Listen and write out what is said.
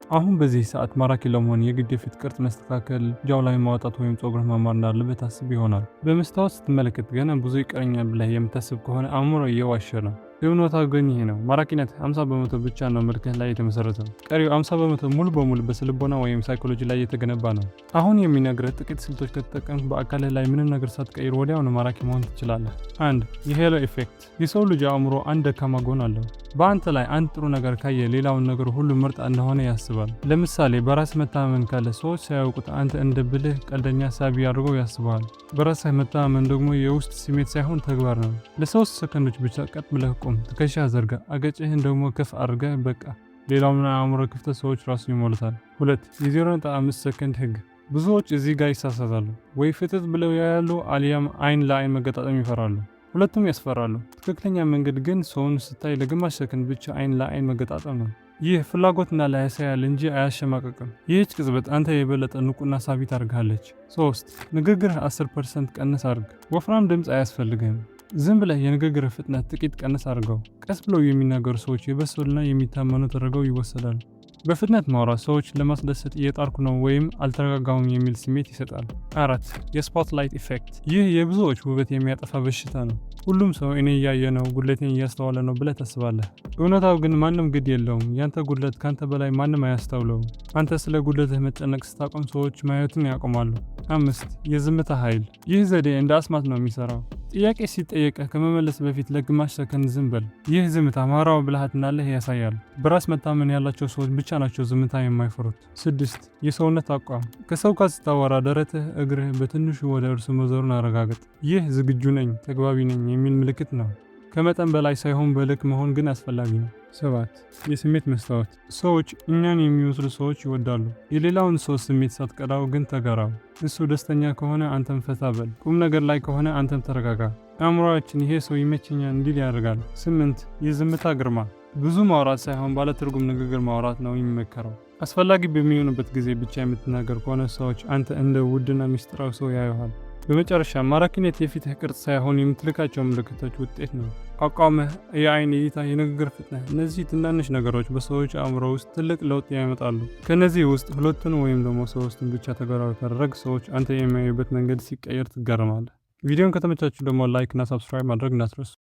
አሁን በዚህ ሰዓት ማራኪ ለመሆን የግድ የፊት ቅርጽ መስተካከል፣ jawline ማውጣት ወይም ፀጉር ማማር እንዳለበት ታስብ ይሆናል። በመስታወት ስትመለከት ገና ብዙ ይቀረኛል ብለህ የምታስብ ከሆነ አእምሮ እየዋሸ ነው። እውነታው ግን ይሄ ነው። ማራኪነት 50% ብቻ ነው መልክህ ላይ የተመሰረተው። ቀሪው 50% ሙሉ በሙሉ በስነልቦና ወይም ሳይኮሎጂ ላይ የተገነባ ነው። አሁን የምነግርህ ጥቂት ስልቶች ከተጠቀምክ በአካልህ ላይ ምንም ነገር ሳትቀይር ወዲያውኑ ማራኪ መሆን ትችላለህ። 1. የ halo effect። የሰው ልጅ አእምሮ አንድ ደካማ ጎን አለው። በአንተ ላይ አንድ ጥሩ ነገር ካየ ሌላውን ነገር ሁሉ ምርጥ እንደሆነ ያስባል። ለምሳሌ በራስ መተማመን ካለ ሰዎች ሳያውቁት አንተ እንደ ብልህ፣ ቀልደኛ፣ ሳቢ አድርገው ያስቡሃል። በራስህ መተማመን ደግሞ የውስጥ ስሜት ሳይሆን ተግባር ነው። ለ3 ሰከንዶች ብቻ ቀጥ ብለህ ቁም፣ ትከሻ ዘርጋ፣ አገጭህን ደግሞ ከፍ አድርገህ፣ በቃ ሌላውን አእምሮ ክፍተት ሰዎች ራሱ ይሞሉታል። 2. የ0.5 ሰከንድ ህግ። ብዙዎች እዚህ ጋር ይሳሳታሉ። ወይ ፍጥጥ ብለው ያያሉ፣ አሊያም አይን ለአይን መገጣጠም ይፈራሉ። ሁለቱም ያስፈራሉ። ትክክለኛ መንገድ ግን ሰውን ስታይ ለግማሽ ሰከንድ ብቻ አይን ለአይን መገጣጠም ነው። ይህ ፍላጎት እንዳለ ያሳያል እንጂ አያሸማቅቅም። ይህች ቅጽበት አንተ የበለጠ ንቁና ሳቢ ታደርግሃለች። 3. ንግግርህ 10% ቀነስ አድርግ። ወፍራም ድምፅ አያስፈልግህም። ዝም ብለህ የንግግር ፍጥነት ጥቂት ቀነስ አድርገው። ቀስ ብለው የሚናገሩ ሰዎች የበሰሉና የሚታመኑ ተደርገው ይወሰዳሉ። በፍጥነት ማውራት ሰዎች ለማስደሰት እየጣርኩ ነው ወይም አልተረጋጋሁም የሚል ስሜት ይሰጣል። 4. የ spotlight effect። ይህ የብዙዎች ውበት የሚያጠፋ በሽታ ነው። ሁሉም ሰው እኔ እያየ ነው፣ ጉድለቴን እያስተዋለ ነው ብለህ ታስባለህ። እውነታው ግን ማንም ግድ የለውም። ያንተ ጉድለት ካንተ በላይ ማንም አያስተውለውም። አንተ ስለ ጉድለትህ መጨነቅ ስታቆም ሰዎች ማየቱን ያቆማሉ። 5. የዝምታ ኃይል። ይህ ዘዴ እንደ አስማት ነው የሚሰራው። ጥያቄ ሲጠየቅህ ከመመለስ በፊት ለግማሽ ሰከንድ ዝም በል። ይህ ዝምታ ማህበራዊ ብልሃት እንዳለህ ያሳያል። በራስ መተማመን ያላቸው ሰዎች ብቻ ናቸው ዝምታ የማይፈሩት። 6. የሰውነት አቋም። ከሰው ጋር ስታወራ ደረትህ፣ እግርህ በትንሹ ወደ እርሱ መዞሩን አረጋግጥ። ይህ ዝግጁ ነኝ፣ ተግባቢ ነኝ የሚል ምልክት ነው። ከመጠን በላይ ሳይሆን በልክ መሆን ግን አስፈላጊ ነው። 7. የስሜት መስታወት። ሰዎች እኛን የሚመስሉ ሰዎች ይወዳሉ። የሌላውን ሰው ስሜት ሳትቀዳው ግን ተጋራው። እሱ ደስተኛ ከሆነ አንተም ፈታ በል። ቁም ነገር ላይ ከሆነ አንተም ተረጋጋ። አእምሮአችን ይሄ ሰው ይመቸኛል እንዲል ያደርጋል። 8. የዝምታ ግርማ። ብዙ ማውራት ሳይሆን ባለትርጉም ንግግር ማውራት ነው የሚመከረው። አስፈላጊ በሚሆንበት ጊዜ ብቻ የምትናገር ከሆነ ሰዎች አንተ እንደ ውድና ምስጢራዊ ሰው ያዩሃል። በመጨረሻ ማራኪነት የፊትህ ቅርጽ ሳይሆን የምትልካቸው ምልክቶች ውጤት ነው። አቋምህ፣ የአይን እይታ፣ የንግግር ፍጥነት፣ እነዚህ ትናንሽ ነገሮች በሰዎች አእምሮ ውስጥ ትልቅ ለውጥ ያመጣሉ። ከእነዚህ ውስጥ ሁለቱን ወይም ደግሞ ሶስቱን ብቻ ተግባራዊ ካደረግክ ሰዎች አንተ የሚያዩበት መንገድ ሲቀየር ትገረማለህ። ቪዲዮን ከተመቻችሁ ደግሞ like እና subscribe ማድረግ እንዳትረሱ።